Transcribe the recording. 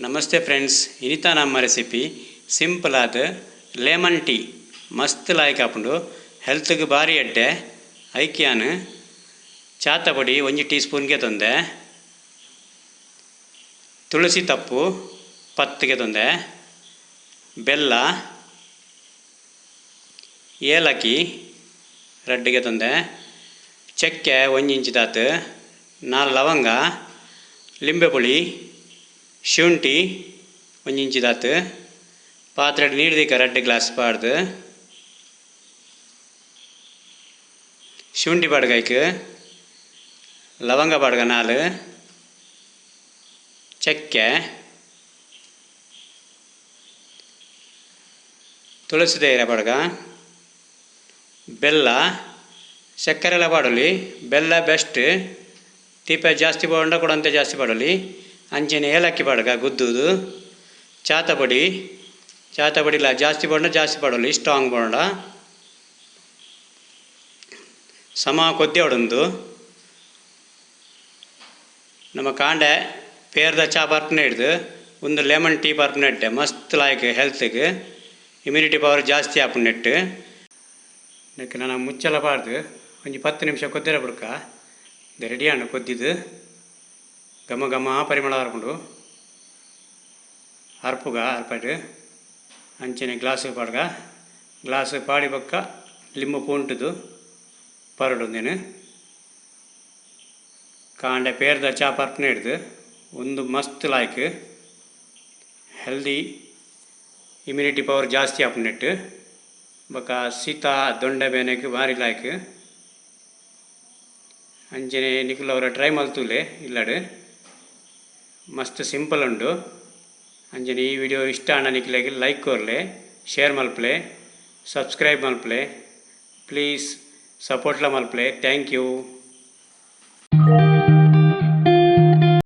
Namaste friends, ಇನಿತಾ ನಮ್ಮ recipe simple ಆದ lemon tea ಮಸ್ತ್ ಲಾಯ್ಕ್ ಆಪುಂಡು, ಹೆಲ್ತ್ಗೆ ಭಾರಿ ಎಡ್ಡೆ. ಐಕ್ಯಾನ್ ಚಾತ ಪೊಡಿ 1 ಟೀ ಸ್ಪೂನ್ಗೆ ತಂದೆ, ತುಳಸಿ ತಪ್ಪು 10ಗೆ ತಂದೆ, ಬೆಲ್ಲ ಏಲಕ್ಕಿ 2ಗೆ ತಂದೆ, ಚಕ್ಕೆ 1 ಇಂಚ್ ದಾತು, 4 ಲವಂಗ, ಲಿಂಬೆ ಪುಳಿ, ಶುಂಠಿ 1 ಇಂಚ್ ದಾತು, ಪಾತ್ರೆ ನೀರು ದೀಕ 2 ಗ್ಲಾಸ್ ಪಾಡ್ದು, ಶುಂಠಿ ಪಾಡ್ಗಾಯ್ಕ್, ಲವಂಗ ಪಾಡ್ಗ 4, ಚಕ್ಕೆ, ತುಳಸಿ ಧೈರ್ಯ ಪಾಡ್ಗ, ಬೆಲ್ಲ, ಸಕ್ಕರೆ ಎಲ್ಲ ಪಾಡಲಿ, ಬೆಲ್ಲ ಬೆಸ್ಟ್, ತೀಪ ಜಾಸ್ತಿ ಪಾಡಂಡ ಕೊಡಂತೆ ಜಾಸ್ತಿ ಪಾಡಲಿ, ಅಂಚನೆ ಏಲಕ್ಕಿ ಪಾಡ್ಗ ಗುದ್ದುದು, ಚಾತ ಪೊಡಿ, ಚಾತ ಪೊಡಿಲ ಜಾಸ್ತಿ ಪಾಡಂಡ ಜಾಸ್ತಿ ಪಾಡಲಿ, ಸ್ಟ್ರಾಂಗ್ ಪಾಡಂಡ, ಸಮ ಕೊದ್ದೆ ಉಂದು. ನಮ್ಮ ಕಾಂಡೆ ಪೇರ್ದ ಚಾ ಪರ್ಪನೆ ಹಿಡ್ದು ಒಂದು ಲೆಮನ್ ಟೀ ಪರ್ಪನೆ ಇಟ್ಟೆ ಮಸ್ತ್ ಲಾಯ್ಕ್ ಹೆಲ್ತ್ಗೆ, ಇಮ್ಯುನಿಟಿ ಪವರ್ ಜಾಸ್ತಿ ಆಪುಂಡು ನೆಟ್ಟು. ನೆಕ್ ನಾನು ಮುಚ್ಚಲ ಪಾಡ್ದು ಒಂಜಿ 10 ನಿಮಿಷ ಕೊದ್ದಿರ ಬುಡ್ಕ ಇದು ರೆಡಿ ಆಂಡ್ ಕೊದ್ದಿದ್ದು ಘಮ ಘಮ ಪರಿಮಳ ಆರ್ಪುಂಡು. ಅರ್ಪುಗ ಅರ್ಪಡು ಅಂಚನೆ ಗ್ಲಾಸ್ ಪಾಡ್ಗ, ಗ್ಲಾಸ್ ಪಾಡಿ ಬೊಕ್ಕ ಲಿಂಬು ಪೂಂಟುದು ಪರಡು ನೀನು. ಕಾಂಡೆ ಪೇರ್ದ ಚಾ ಪರ್ಪನೆ ಹಿಡ್ದು ಒಂದು ಮಸ್ತ್ ಲಾಯ್ಕ್ ಹೆಲ್ದಿ, ಇಮ್ಯುನಿಟಿ ಪವರ್ ಜಾಸ್ತಿ ಆಪುಂಡು ನೆಟ್ಟು. ಬೊಕ್ಕ ಶೀತ ದೊಂಡೆ ಬೇನೆಗ್ ಭಾರಿ ಲಾಯ್ಕ್. ಅಂಚನೆ ನಿಕುಲು ಅವರ ಟ್ರೈ ಮಲ್ತುಲೆ ಇಲ್ಲಡ್, ಮಸ್ತ್ ಸಿಂಪಲ್ ಉಂಡು. ಅಂಚನೆ ಈ ವಿಡಿಯೋ ಇಷ್ಟ ಆಂಡ ನಿಕ್ಲೆಗ್ ಲೈಕ್ ಕೊರ್ಲೆ, ಶೇರ್ ಮಲ್ಪಲೆ, ಸಬ್ಸ್ಕ್ರೈಬ್ ಮಲ್ಪಲೆ, ಪ್ಲೀಸ್ ಸಪೋರ್ಟ್ಲ ಮಲ್ಪಲೆ. Thank you.